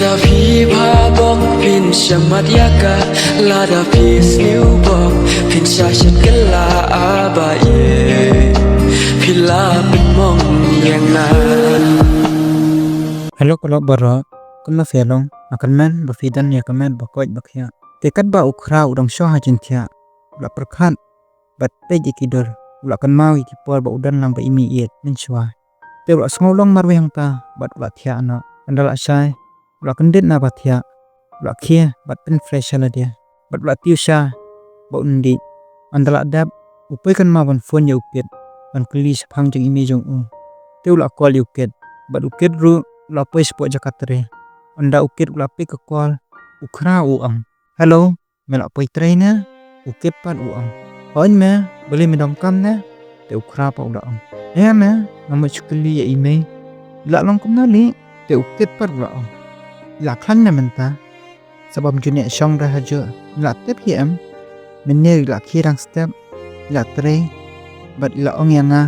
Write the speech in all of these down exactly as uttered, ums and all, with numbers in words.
Lada phi bha bok phin shamat ïa ka, lada phi sniew bok phin sha shet kylla, aba ïeit phi la pynmong ïa nga. Hello, ka lok baroh, kumno phi long? Nga kyrmen ba phi don ïa ka met ba koit ba khiah. Te katba u Khraw u dang shoh ha jingthiah, u la pyrkhat bad peit ïa ki dur, u la kynmaw ïa ki por ba u don lang bad i meiieit mynshuwa. Te u la sngew long marwei hangta bad u la thiah noh. Ynda la shai, u la kyndit na ba thiah, u la khie bad pynfresh ïa lade bad u la tiew sha ba un dih. Ynda la dep, u poi kynmaw ban phone ïa u Kit ban kylli shaphang jong i mei jong u. Te u la call ïa u Kit bad u Kit ruh u la poi shapoh jaka trei. Ynda u Kit u la pick ka call, u Khraw u ong, "Hello, me la poi trei ne?" U Kit pat u ong, "Hooid me, balei me donkam ne?" Te u Khraw pat u la ong, "Ïa me, nga mut shu kylli ïa i mei, i la long kumno lei?" Te u Kit pat u la ong, "I la khlaiñ ne mynta? Sa bym ju neh shong re hajuh, i la tip hi em? Mynne i la khie dang step, i la trei bad i la ong ïa nga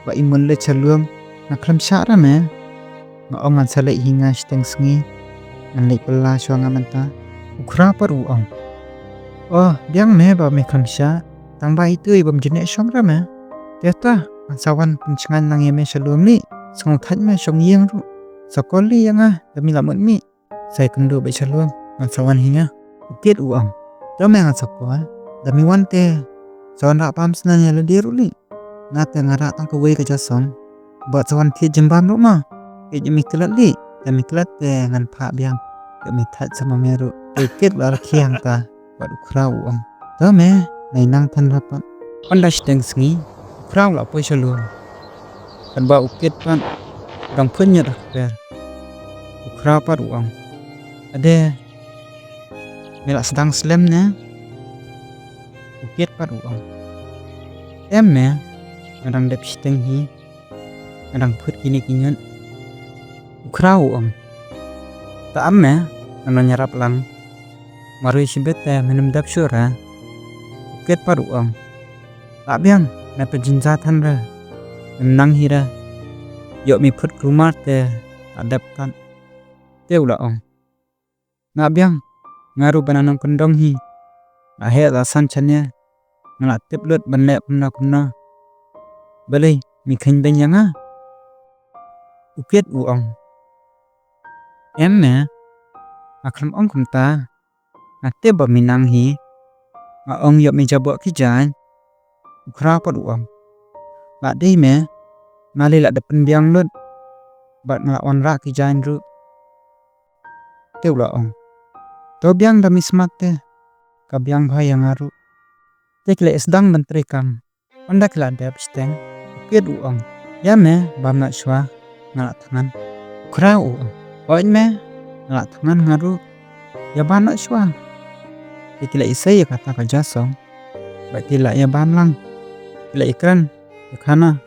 ba i mut leit sha lum. Nga khlem shah re me. Nga ong ngan sa leit hi nga shiteng sngi, ngan leit pella shuwa nga mynta." U Khraw pat u ong, "Oh, biang me ba me khlem shah, tang ba itu i bym ju neh shong re me. Te ta, ngan sa wan pynshngaiñ lang ïa me sha lum lei. Sngewthait me shong ïing ruh. Sa call lei ïa nga da me la mut mih. Sa ïakynduh beit sha lum, ngan sa wan hi nga." U Kit u ong, "To me, ngan sa call. Da me wan te sa wanrah bam snem ïa lade ruh lei. Nga te nga rah tang kawei ka jingïaseng. Bad sa wan thied jingbam ruh ma. Kit, ïa me klet lei, da me klet te ngan phah biang. Ïa me thait sa ma me ruh." Te u Kit u la rkhie hangta bad u Khraw u ong, "To me, nai nang than ra pat." Ynda shiteng sngi, u Khraw u la poi sha lum. Katba u Kit pat u dang phut ñiut ha kper, u Khraw pat u ong, "Ade, me la sdang slem ne?" U Kit pat u ong, "Em me, nga dang dep shiteng hi, nga dang phut kine ki ñiut." U Khraw u ong, "Ta am me, ngan wan ïarap lang. Marwei shibit te men ym dep shuh re." U Kit pat u ong, "Lah biang, me pynjynjar than re. Mem nang hi re. Ïoh me phut kulmar te la dep kat." Te u la ong, "Lah biang, nga ruh ba nga nongkyndong hi, la heh la san shane, nga la tip lut ban leh kumno kumno. Balei, me kheiñ beiñ ïa nga?" U Kit u ong, "Em me, nga khlem ong kumta. Nga tip ba me nang hi. Nga ong ïoh me jaboh ki jaiñ." U Khraw pat u ong, "Lah dei me, nga lei la dep pynbiang lut bad nga la wanrah ki jaiñ ruh." Te u la ong, "To biang da me smat te, ka biang bha ïa nga ruh." Te ki la sdang ban trei kam. Ynda ki la dep shiteng, u Kit u ong, "Ïa me bam noh shuwa, nga la thngan." U Khraw u ong, "Hooid me, nga la thngan nga ruh. Ïa bam noh shuwa." Te ki la isei ïa kata ka jingïaseng bad ki la ïa bam lang. Ki la ïakren ïa khana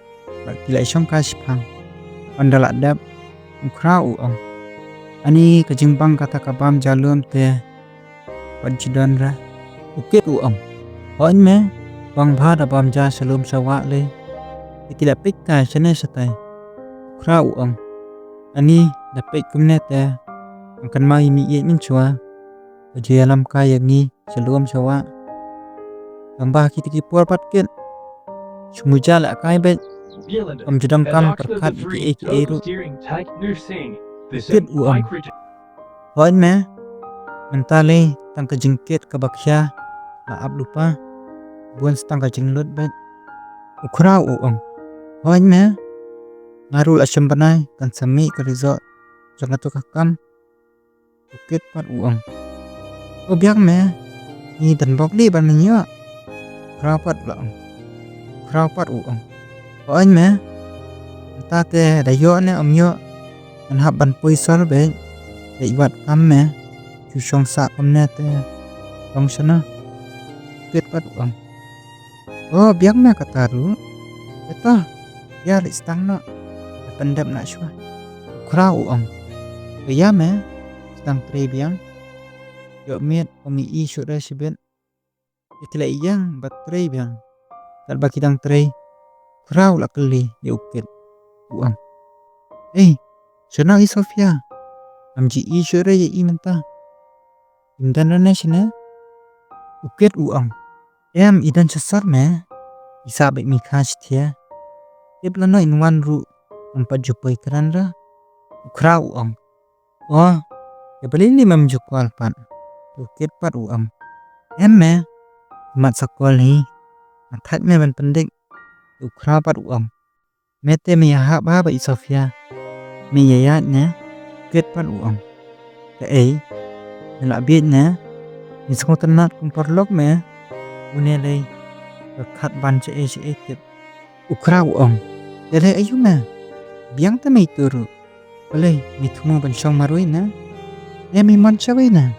bad ki la ïashong kai shiphang. Ynda la dep, u Khraw u ong, "Ani ka jingbang kata ka bam ja lum te, wat ju don re." U Kit u ong, "Hooid me, bang bha da bam ja sha lum sha wah lei. Te ki la peit kai shane shatai." U Khraw u ong, "Ani da peit kumne te, ngan kynmaw ïa me ïeit mynshuwa, ba ju ïalam kai ïa ngi sha lum sha wah. Tang ba kiti ki por pat Kit, shu muja lehkai beit, ym ju donkam pyrkhat ïa kiei kiei ruh." Kit u ong, "Hooid me, mynta lei tang ka jingkit kaba khia la ap lypa, bun sa tang ka jinglut beit." U Khraw u ong, "Hooid me, nga ruh la shim bnai kan sa mih ka result jong katu ka kam." U Kit pat u ong, "O biang me, ngi don bok lei ban ïoh." U Khraw pat u la ong, u Khraw pat u ong, "Hooid me, mynta te da ïoh ne ym ïoh, ngan hap ban poi sor beit. Leit wad kam me, shu shong sah kumne te long shano?" U Kit pat u ong, "O biang me kata ruh. Ïa to, ïa leit sdang noh, da pyndep noh shuwa." U Khraw u ong, "Ïa me, sdang trei biang. Ïoh miet ym i shuh re shibit. Ïa ki la ïeng bad trei biang." Katba ki dang trei, u Khraw u la kylli ïa u Kit, u ong, "Ei, shano i Sophia? Ngam ju ïohi shuh re ïa i mynta. Im don re ne shane? U Kit u ong. Em, i don sha sor me. I sah beit mi kha shi thia. Tip lano in wan ruh. Ngam pat ju poi kren re. U Khraw u ong. O, ïa balei lei mem ju call pat? U Kit pat u ong. Em me. Mat sa call hi. Nga thait me ban pyndik. U Khraw pat u ong. Me te me ïahap bha bad i Sofia. Me ïaid ne? U Kit pat u ong. Kaei? Me la bieit ne? Me sngewtynnat kum paralok me. Une lei. Ka khat ban shaei shaei tip. U Khraw u ong. Te lei aïu me? Biang te me ïa tu ruh. Balei me thmu ban shong marwei ne? Em, me mon shawei ne?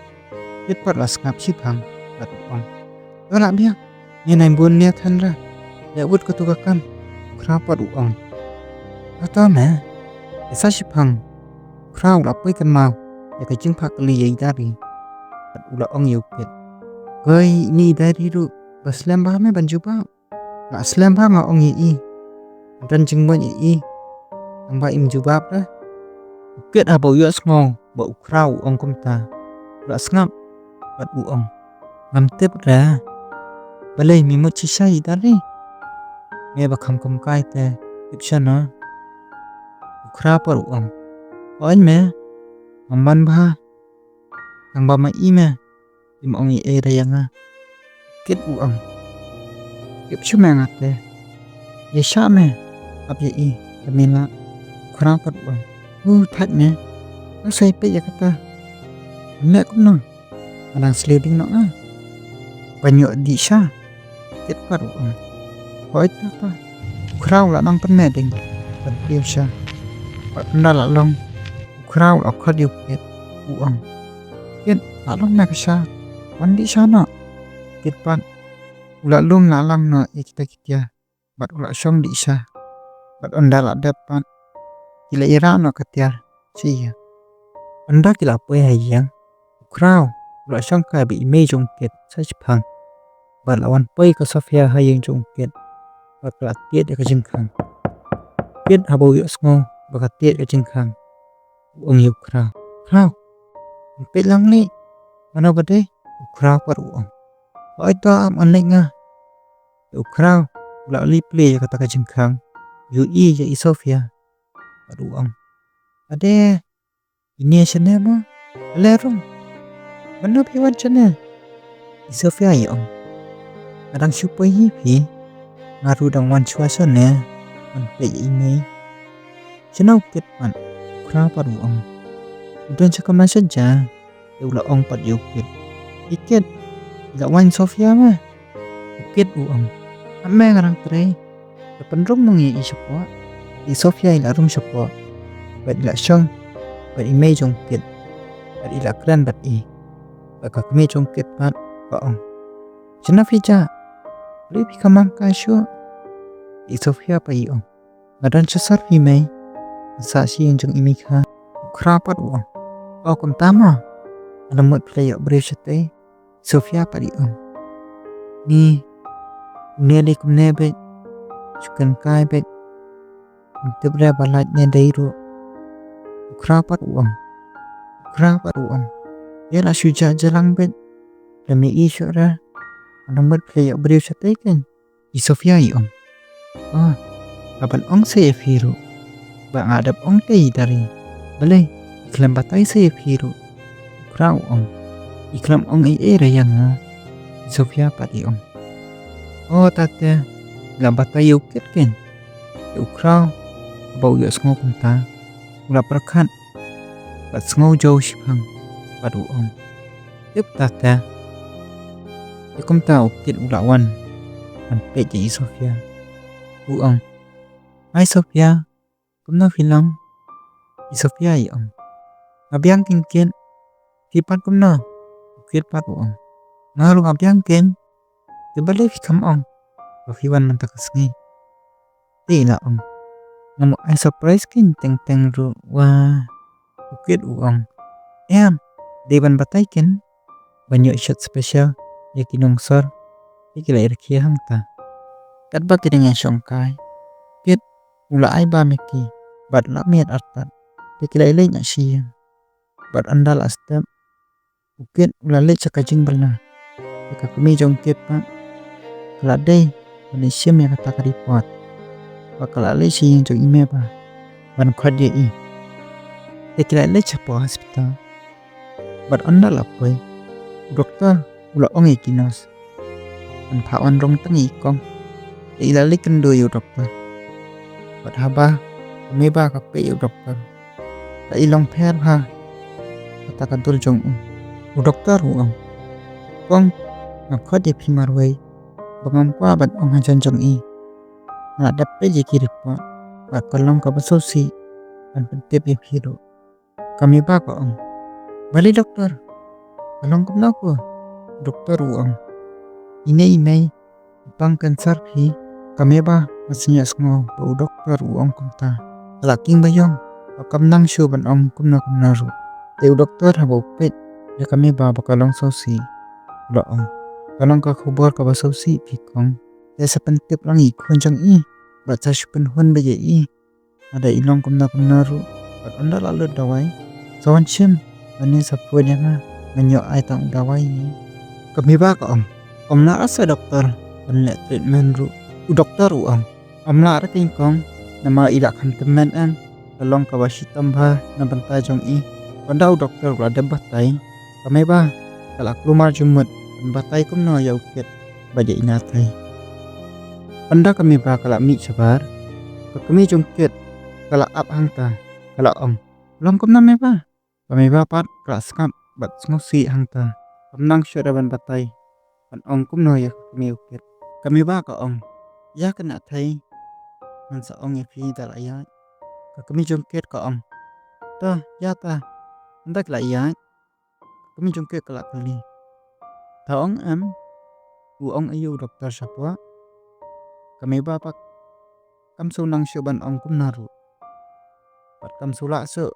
Kit pat la sngap shiphang bad u ong. To la biang. Ngi nang bun nia than ra. Leh wut katu ka kam. U Khraw pat u ong. To to me. Ïa sa shiphang. U Khraw u la poi kynmaw ïa ka jingphah kylli ïa i Dari. Bad u la ong ïa u Kit. Koi, ine i Dari ruh ba slem bha me ban jubab. Nga slem bha nga ong ïa i. Nga don jingmut ïa i. Tang ba im jubab re. U Kit haba u ïohsngew ba u Khraw u ong kumta, u la sngap bad u ong. Ngam tip re. Balei me mut shisha ïa i Dari? Me ba kham kum kai te tip shano? U Khraw pat u ong. Hooid me. Ngam mon bha. Tang ba ma i me. Im ong ei ei re ïa nga. Kit u ong. Tip shuh me nga te. Ïa shah me. Ap ïa i. Te me lah. U Khraw pat u ong. U thait me. Nga sa ïa peit ïa kata. Me kumno? Nga dang sliew ding noh nga. Ban ïoh dih sha. Kit pat u ong. Hooid ta ta. U Khraw la nang pynmeh ding ban kiew sha. Bad ynda la long, u Khraw la khot ïa u Kit u ong. Kit, la long na ka sha. Wan dih sha noh. Kit pat u la lum la lang noh ïa kita ki tiar. Bad u la shong dih sha. Bad ynda la dep pat ki la ïarap noh ka tiar sha ïing. Ynda ki la poi ha ïing, u Khraw u la shong kai bad i mei jong u Kit sha shiphang. Bad la wan poi ka Sofia ha ïing jong u Kit. Bad ka la tied ïa ka jingkhang. Kit haba u ïohsngew ba ka tied ïa ka jingkhang, u ong ïa u Khraw. Khraw, peit lang lei. Mano ba dei? U Khraw pat u ong. Hooid to, ap ngan leit nga. Te u Khraw u la leit plie ïa kata ka jingkhang. U ïohi ïa i Sofia. Bad u ong. Ade. Ine shane mo? Ale rung. Mano phi wan shane? I Sofia i ong. Nga dang shu poi hi phi. Nga ruh dang wan shuwa shane. Wan peit ïa i mei. Shano u Kit pat? U Khraw pat u ong. U don sha kamra sha ja. Te u la ong pat ïa u Kit. I Kit, i la wan Sofia me. U Kit u ong. Ap me nga dang trei. Te pynrung nong ïa i shapoh. I Sofia i la rung shapoh. Bad i la shong bad i mei jong u Kit. Bad i la kren bad i. Bad ka kmie jong u Kit pat ka ong. Shano phi jah? Balei phi kham mangkai shuh? I Sofia pat i ong. Nga don sha sor phi mei. Nga sah sha ïing jong i Mikha. U Khraw pat u ong. O kumta mo. Nga la mut phi la ïoh briew shatei. Sofia pat i ong. Ni. Une dei kumne beit. Shu kren kai beit. Ngam tip re ba lait ne dei ruh. U Khraw pat u ong. U Khraw pat u ong. Ïa la shu jah jalang beit. Lem ïa i shuh re. Nga la mut phi la ïoh briew shatei kein. I Sofia i ong. O, nga ban ong sa ïa phi ruh ba nga dep ong te ïa i Dari. Balei i khlem batai sa ïa phi ruh? U Khraw u ong. I khlem ong ei ei re ïa nga. I Sofia pat i ong. O, ta te i la batai ïa u Kit kein. Te u Khraw haba u ïohsngew kumta, u la pyrkhat bad sngewjew shiphang bad u ong. Tip ta te. Te kumta u Kit u la wan ban peit ïa i Sofia. U ong. Hai Sofia, kumno phi long? I Sofia i ong. Nga biang kein Kit. Phi pat kumno? U Kit pat u ong. Nga ruh nga biang kein. Te balei phi kham ong ba phi wan mynta ka sngi? Te i la ong. Ngam ai surprise kein teng teng ruh wa. U Kit u ong. Em, dei ban batai kein. Ban ïoh shot special ïa ki nongshor. Te ki la ïa rkhie hangta. Katba ki dang ïa shong kai, Kit u la ai bam ïa ki bad la miet artat. Te ki la ïa leit noh sha ïing. U bad ynda la step, u kit u la leit sha ka jingbylla. Te ka kmie jong u kit pat ka la dei ban leit shim ïa kata ka report. Bad ka la leit sha ïing jong i Meba ban khot ïa i. Te ki la leit shapoh hospital. Bad ynda la poi, u doktor u la ong ïa ki nurse, ban phah wan rung tang ïa i kong. Te i la leit kynduh ïa u doktor. Bad haba ka Meba ka peit ïa u doktor, la i long pher bha kata ka dur jong u. U doktor u ong, "Kong, nga khot ïa phi marwei ba ngam kwah ban ong hajan jong i. Nga la dep peit ïa ki report bad ka long kaba sngewsih ban pyntip ïa phi ruh." Ka Meba ka ong, "Balei doktor? Ka long kumno ko?" U doktor u ong, "Ine ine i pang cancer phi." Ka Meba ka sngew ïohsngew ba u doktor u ong kumta. Ka la khih ba ïong, ba kam nang shuh ban ong kumno kumno ruh. Te u doktor haba u peit ïa ka Meba ba ka long sngewsih, u la ong, "Ka long ka khubor kaba sngewsih phi kong. Te sa pyntip lang ïa i khun jong i bad sa shu pynhun beit ïa i. Lada i long kumno kumno ruh, bad ynda la lut dawai, sa wan shim lane sa phone ïa nga, ngan ïoh ai tang u dawai ïa i." Ka Meba ka ong, "Ym lah re sa doktor ban leh treatment ruh." U doktor u ong, "Ym lah re keiñ kong, namar i la kham tymmen em, ka long kaba shitom bha na bynta jong i." Ynda u doktor u la dep batai, ka Meba ka la kulmar jingmut ban batai kumno ïa u kit bad ïa i Nathei. Ynda ka Meba ka la mih shabar, ka kmie jong u kit ka la ap hangta, ka la ong, "Long kumno Meba?" Ka Meba pat ka la sngap bad sngewsih hangta. Kam nang shuh re ban batai ban ong kumno ïa ka kmie u kit. Ka Meba ka ong, "Ïa ka Nathei, ngan sa ong ïa phi da la ïaid." Ka kmie jong u kit ka ong, "To ïa ta, ynda ki la ïaid." Ka kmie jong u kit ka la kylli, "Ta ong em, u ong aïu u doktor shapoh?" Ka Meba pat kam shu nang shuh ban ong kumno ruh, bad kam shu lah shuh,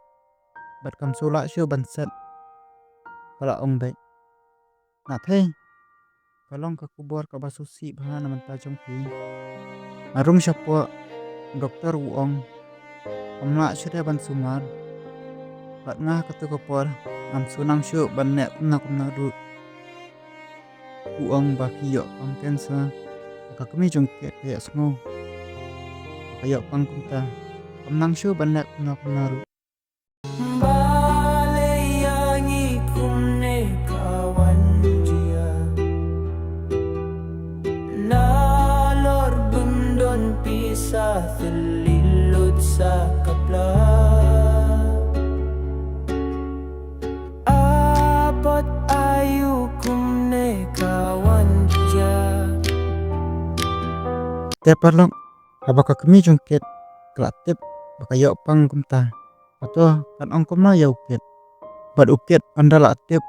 bad kam shu lah shuh ban set. Ka la ong beit, "Nathei, ka long ka khubor kaba sngewsih bha na bynta jong phi. Nga rung shapoh, u doktor u ong ym lah shuh re ban sumar, bad nga ha katu ka por ngam shu nang shuh ban leh kumno kumno ruh. U ong ba phi ïoh pang cancer." Ka kmie jong u kit ka ïohsngew ba ka ïoh pang kumta, kam nang shuh ban leh kumno kumno ruh. Balei ïa ngi kumne ka wan jia? Nalor bym don pisa, thylli lut sa ka pla. Apot aïu kumne ka wan jia? Te paralok, haba ka kmie jong u kit ka la tip ba ka ïoh pang kumta, hato kan ong kumno ïa u kit? Bad u kit ynda la tip,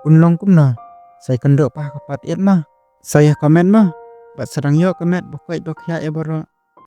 un long kumno? Sa ïakynduh pat ha ka pat ïit mo? Sa ïa comment mo? Bad sa dang ïoh ka met ba koit ba khiah ïa baroh